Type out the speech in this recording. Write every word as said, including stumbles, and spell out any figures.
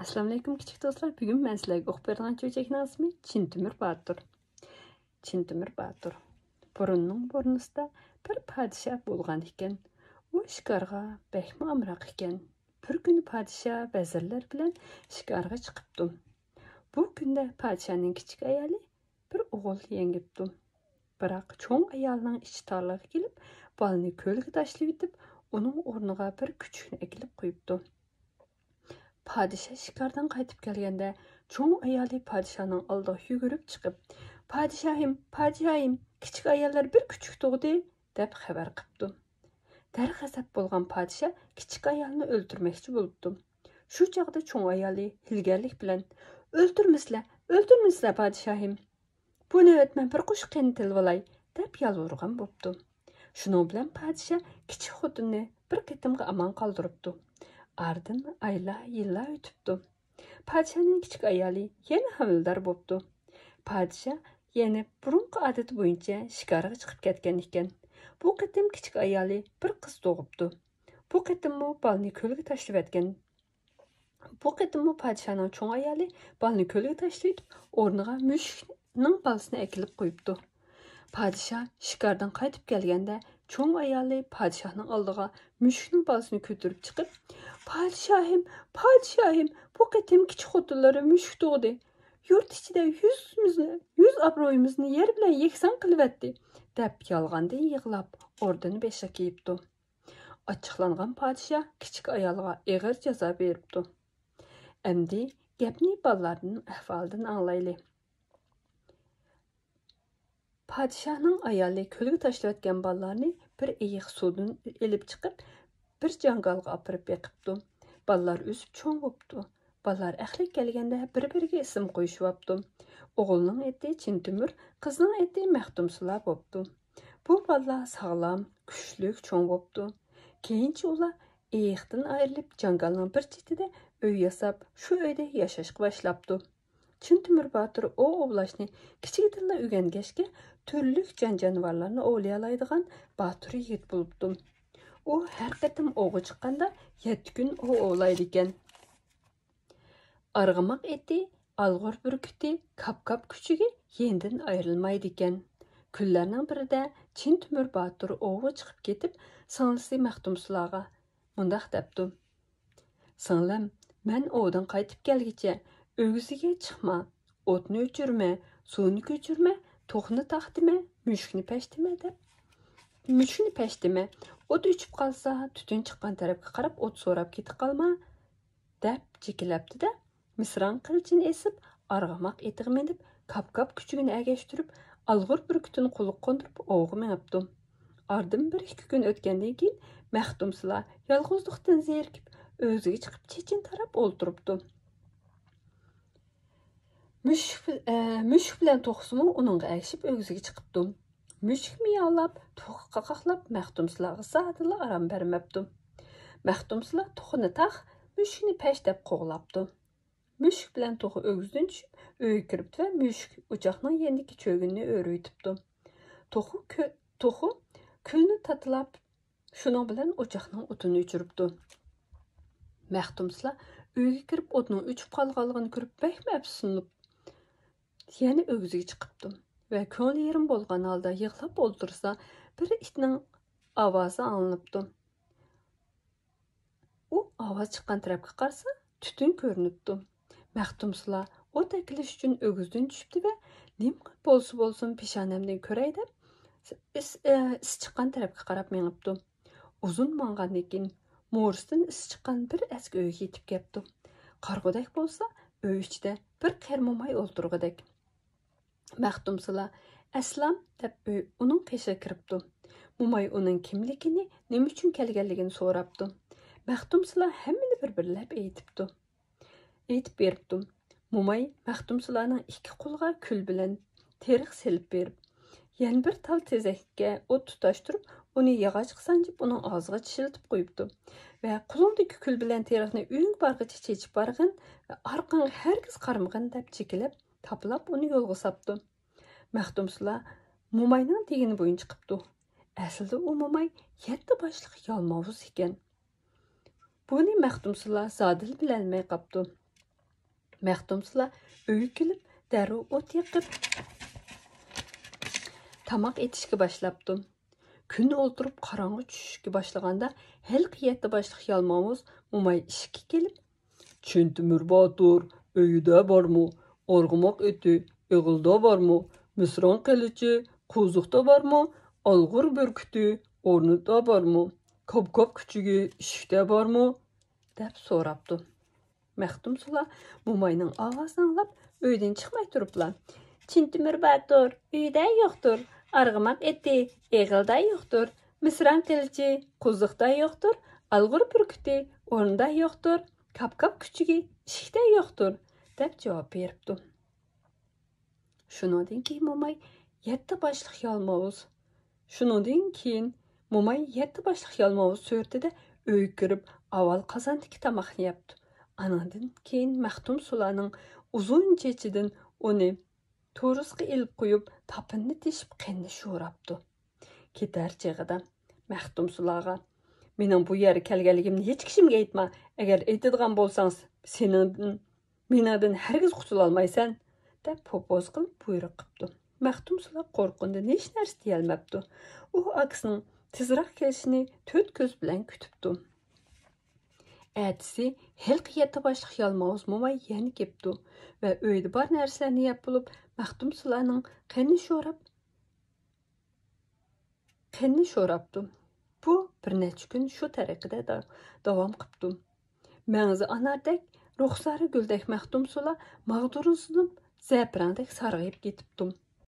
ئەسسالامۇئەلەيكۇم كىچىك دوستلار، بۈگۈن مەن سىلەرگە ئوقۇپ بېرىدىغان چۆچەكنىڭ ئىسمى چىن تۆمۈر باتۇر. چىن تۆمۈر باتۇر. بۇرۇننىڭ بۇرۇنىسىدا بىر پادىشاھ بولغان ئىكەن. ئۇ شىكارغا بەكمۇ ئامراق ئىكەن. بىر كۈنى پادىشاھ ۋەزىرلەر بىلەن شىكارغا چىقىپتۇ. بۇ كۈندە پادىشاھنىڭ كىچىك ئايالى بىر ئوغۇل يەڭگىپتۇ. بىراق چوڭ ئايالنىڭ ئىچى تارلىقى كېلىپ، بالىنى كۆلگە تاشلىۋېتىپ، ئۇنىڭ ئورنىغا بىر كۈچۈكنى ئەكېلىپ قويۇپتۇ. پادىشاھ شىكاردىن قايتىپ كەلگەندە، چوڭ ئايالى پادىشاھنىڭ ئالدىغا يۈگۈرۈپ چىقىپ، پادىشاھىم، پادىشاھىم، كىچىك ئاياللار بىر كۈچۈك تۇغدى، دەپ خەۋەر قىپتۇ. دەرغەزەپ بولغان پادىشاھ كىچىك ئايالنى ئۆلتۈرمەكچى بولۇپتۇ. شۇ چاغدا چوڭ ئايالى ھىيلىگەرلىك بىلەن، ئۆلتۈرمىسىلە، ئۆلتۈرمىسىلە پادىشاھىم. بۇ نۆۋەت مەن بىر قوشۇق قېنىنى تىلىۋالاي، دەپ يالۋۇرغان بوپتۇ. شۇنىڭ بىلەن پادىشاھ كىچىك خوتۇننى بىر قېتىمغا ئامان قالدۇرۇپتۇ. ئاردىن ئايلار، يىللار ئۆتۈپتۇ. پادىشاھنىڭ كىچىك ئايالى يەنە ھامىلىدار بوپتۇ. پادىشاھ يەنە بۇرۇنقى ئادىتى بويىچە شىكارغا چىقىپ كەتكەن ئىكەن. بۇ قېتىم كىچىك ئايالى بىر قىز تۇغۇپتۇ. بۇ قېتىممۇ بالىنى كۆلگە تاشلىۋەتكەن. بۇ قېتىممۇ پادىشاھنىڭ چوڭ ئايالى بالىنى كۆلگە تاشلىۋېتىپ، ئورنىغا مۈشۈكنىڭ بالىسىنى ئەكېلىپ قويۇپتۇ. پادىشاھ شىكاردىن قايتىپ كەلگەندە، چوڭ ئايالى پادىشاھنىڭ ئالدىغا مۈشۈكنىڭ بالىسىنى كۆتۈرۈپ چىقىپ، پادىشاھىم، پادىشاھىم، بۇ قېتىم كىچىك خوتۇنلىرى مۈشۈك تۇغدى. يۇرت ئىچىدە يۈزىمىزنى، يۈز ئابرۇيىمىزنى يەر بىلەن يەكسان قىلىۋەتتى، دەپ يالغاندىن يىغلاپ، ئوردىنى بېشىغا كىيىپتۇ. ئاچچىقلانغان پادىشاھ كىچىك ئايالغا ئېغىر جازا بېرىپتۇ. ئەمدى گەپنى بالىلارنىڭ ئەھۋالىدىن ئاڭلايلى. پادىشاھنىڭ ئايالى كۆلگە تاشلىۋەتكەن بالىلارنى بىر ئېيىق سۇدىن ئېلىپ چىقىپ، بىر جاڭگالغا ئاپىرىپ بېقىپتۇ. بالىلار ئۆسۈپ چوڭ بوپتۇ. بالىلار ئەخلەت كەلگەندە بىر-بىرىگە ئىسىم قويۇشۇۋاپتۇ. ئوغۇلنىڭ ئېتى چىن تۆمۈر، قىزنىڭ ئېتى مەختۇمسۇلا بوپتۇ. بۇ بالىلار ساغلام، كۈچلۈك چوڭ بوپتۇ. كېيىنچە ئۇلار ئېيىقتىن ئايرىلىپ، جاڭگالنىڭ بىر چېتىدە ئۆي ياساپ، شۇ ئۆيدە ياشاشقا باشلاپتۇ. چىن تۆمۈر باتۇر ئوۋ ئوۋلاشنى كىچىكىدىنلا ئۆگەنگەچكە، تۈرلۈك جان-جانىۋارلارنى ئوۋلىيالايدىغان باتۇر يىگىت بولۇپتۇ. ئۇ ھەر قېتىم ئوۋغا چىققاندا، يەتتە كۈن ئوۋ ئوۋلايدىكەن. ئارغىماق ئېتى، ئالغۇر بۈركۈتى، كاپ-كاپ كۈچۈكى يېنىدىن ئايرىلمايدىكەن. كۈنلەرنىڭ بىرىدە چىن تۆمۈر باتۇر ئوۋغا چىقىپ كېتىپ، سىڭلىسى مەختۇمسۇلاغا مۇنداق دەپتۇ: «سىڭلىم، مەن ئوۋدىن قايتىپ كەلگۈچە ئۆگزىگە چىقما، ئوتنى ئۆچۈرمە، سۇنى كۆچۈرمە، توخۇنى تاختىمە، مۈشۈكنى پەشتىمە دەپ، مۈشۈكنى پەشتىمە، ئوت ئۆچۈپ قالسا، تۈتۈن چىققان تەرەپكە قاراپ ئوت سوراپ كېتىپ قالما» دەپ جېكىلەپتۇ-دە، مىسران قىلىچىنى ئېسىپ، ئارغىماق ئېتىغا مىنىپ، كاپ-كاپ كۈچۈكىنى ئەگەشتۈرۈپ، ئالغۇر بۈركۈتىنى قولىغا قوندۇرۇپ ئوۋغا مېڭىپتۇ. ئارىدىن بىر ئىككى كۈن ئۆتكەندىن كېيىن، مەختۇمسۇلا يالغۇزلۇقتىن زېرىكىپ، ئۆگزىگە چىقىپ چېچىنى تاراپ ئولتۇرۇپتۇ. مۈشۈك، ئە، مۈشۈك بىلەن توخۇسىمۇ ئۇنىڭغا ئەگىشىپ ئۆگزىگە چىقىپتۇ. مۈشۈك مىياۋلاپ، توخۇ قاقاقلاپ، مەختۇمسۇلاغا زادىلا ئارام بەرمەپتۇ. مەختۇمسۇلا توخۇنى تاق، مۈشۈكنى پەش دەپ قوغلاپتۇ. مۈشۈك بىلەن توخۇ ئۆگزىدىن چۈشۈپ، ئۆيگە كىرىپتۇ ۋە مۈشۈك ئوچاقنىڭ يېنىدىكى چۆگۈننى ئۆرۈۋېتىپتۇ. توخۇ كۆ-، توخۇ كۈلنى تاتىلاپ، شۇنىڭ بىلەن ئوچاقنىڭ ئوتىنى ئۆچۈرۈپتۇ. مەختۇمسۇلا ئۆيگە كىرىپ، ئوتنىڭ ئۆچۈپ قالغانلىقىنى كۆرۈپ، بەكمۇ ئەپسۇسلىنىپ، يەنە ئۆگزىگە چىقىپتۇ ۋە كۆڭلى يېرىم بولغان ھالدا يىغلاپ ئولتۇرسا، بىر ئىتنىڭ ئاۋازى ئاڭلىنىپتۇ. ئۇ ئاۋاز چىققان تەرەپكە قارىسا، تۈتۈن كۆرۈنۈپتۇ. مەختۇمسۇلا ئوت ئەكېلىش ئۈچۈن ئۆگزىدىن چۈشۈپتۇ ۋە نېمە بولسا بولسۇن، پېشانەمدىن كۆرەي دەپ، ئىس-، ئىس-، ئىس چىققان تەرەپكە قاراپ مېڭىپتۇ. ئۇزۇن ماڭغاندىن كېيىن، مورىسىدىن ئىس چىققان بىر ئەسكى ئۆيگە يېتىپ كەپتۇ. قارىغۇدەك بولسا، ئۆي ئىچىدە بىر قېرى موماي ئولتۇرغۇدەك. مەختۇمسۇلا «ئەسسالام» دەپ ئۆي-، ئۇنىڭ قېشىغا كىرىپتۇ. موماي ئۇنىڭ كىملىكىنى، نېمە ئۈچۈن كەلگەنلىكىنى سوراپتۇ. مەختۇمسۇلا ھەممىنى بىر-بىرلەپ ئېيتىپتۇ. ئېيتىپ بېرىپتۇ. موماي مەختۇمسۇلانىڭ ئىككى قولىغا كۈل بىلەن تېرىق سېلىپ بېرىپ، يەنە بىر تال تېزەككە ئوت تۇتاشتۇرۇپ، ئۇنى ياغاچقا سانجىپ، ئۇنىڭ ئاغزىغا چىشلىتىپ قويۇپتۇ ۋە «قولۇڭدىكى كۈل بىلەن تېرىقنى ئۆيۈڭگە بارغىچە چېچىپ بارغىن ۋە ئارقاڭغا ھەرگىز قارىمىغىن» دەپ جېكىلەپ، تاپىلاپ ئۇنى يولغا ساپتۇ. مەختۇمسۇلا موماينىڭ دېگىنى بويىچە قىپتۇ. ئەسلىدە ئۇ موماي يەتتە باشلىق يالماۋۇز ئىكەن. بۇنى مەختۇمسۇلا زادىلا بىلەلمەي قاپتۇ. مەختۇمسۇلا ئۆيگە كېلىپ، دەررۇ ئوت يېقىپ، تاماق ئېتىشكە باشلاپتۇ. كۈن ئولتۇرۇپ قاراڭغۇ چۈشۈشكە باشلىغاندا، ھېلىقى يەتتە باشلىق يالماۋۇز موماي ئىشىككە كېلىپ، چىن تۆمۈر باتۇر ئۆيىدە بارمۇ؟ ئارغىماق ئېتى ئېغىلدا بارمۇ؟ مىسران قىلىچى قوزۇقتا بارمۇ؟ ئالغۇر بۈركۈتى ئورنىدا بارمۇ؟ كاپ-كاپ كۈچۈكى ئىشىكتە بارمۇ؟ دەپ سوراپتۇ. مەختۇمسۇلا موماينىڭ ئاۋازىنى ئاڭلاپ، ئۆيدىن چىقماي تۇرۇپلا، چىن تۆمۈر باتۇر ئۆيدە يوقتۇر، ئارغىماق ئېتى ئېغىلدا يوقتۇر، مىسران قىلىچى قوزۇقتا يوقتۇر، ئالغۇر بۈركۈتى ئورنىدا يوقتۇر، كاپ-كاپ كۈچۈكى ئىشىكتە يوقتۇر، دەپ جاۋاب بېرىپتۇ. شۇنىڭدىن كېيىن موماي يەتتە باشلىق يالماۋۇز. شۇنىڭدىن كېيىن موماي يەتتە باشلىق يالماۋۇز سۈرىتىدە ئۆيگە كىرىپ، ئاۋۋال قازاندىكى تاماقنى يەپتۇ. ئانىڭدىن كېيىن مەختۇمسۇلانىڭ ئۇزۇن چېچىدىن ئۇنى تورۇسقا ئېلىپ قويۇپ، تاپىنىنى تېشىپ قېنىنى شوراپتۇ. كېتەر چېغىدا مەختۇمسۇلاغا، مېنىڭ بۇ يەرگە كەلگەنلىكىمنى ھېچ كىشىمگە ئېيتما، ئەگەر ئېيتىدىغان بولساڭ، سېنىڭدىن مېنىڭدىن ھەرگىز قۇتۇلالمايسەن، دەپ پوپوزا قىلىپ بۇيرۇق قىپتۇ. مەختۇمسۇلا قورققىنىدىن ھېچ نەرسە دېيەلمەپتۇ. ئۇ ئاكىسىنىڭ تېزراق كېلىشىنى تۆت كۆز بىلەن كۈتۈپتۇ. ئەتىسى ھېلىقى يەتتە باشلىق يالماۋۇز موماي يەنە كېپتۇ ۋە ئۆيدە بار نەرسىلەرنى يەپ بولۇپ، مەختۇمسۇلانىڭ قېنىنى شوراپ، قېنىنى شوراپتۇ. بۇ بىر نەچچە كۈن شۇ تەرىقىدە دا-، داۋام قىپتۇ. مەڭزى ئاناردەك، رۇخسارى گۈلدەك مەختۇمسۇلا ماغدۇرسىنىپ، زەپىراندەك سارغىيىپ كېتىپتۇ.